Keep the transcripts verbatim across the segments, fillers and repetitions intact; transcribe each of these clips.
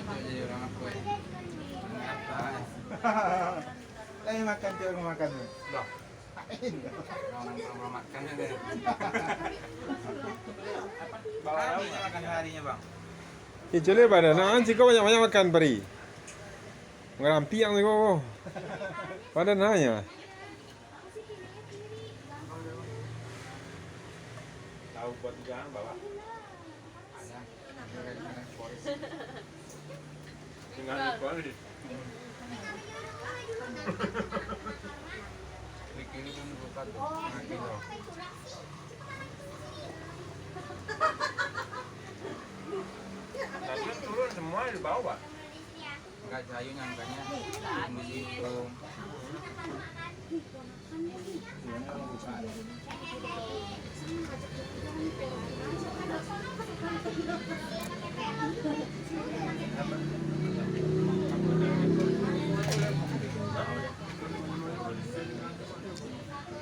Jadi orang apa, eh? Orang apa, eh? Lah, makan tu, orang makan tu. Lah. Orang, orang makan tu, eh. Harinya makan harinya, Bang. Eh, cale badan, ah, siko banyak-banyak makan, Pari. Mangarampiang siko, oh. Badan nanya. Tahu buat jangan bawa. Tinggal di bawah ni. Tapi turun semua di bawah. Enggak, saya nyangkanya di situ.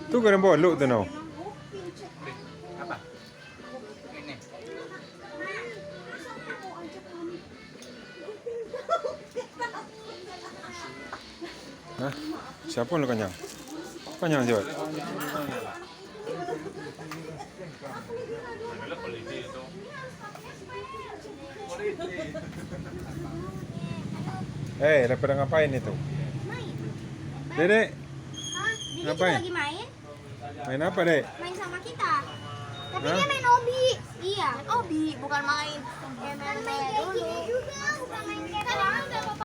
Tu garang bolok tu, no. Apa? Ini. Hah? Siapa lu kanyang? Kanyang siapa? Eh, daripada ngapain itu? Dedek, ngapain? Main apa, Dek? Main sama kita. Tapi dia main obi. Iya, obi, bukan main M L B dulu. Main game juga, bukan main game.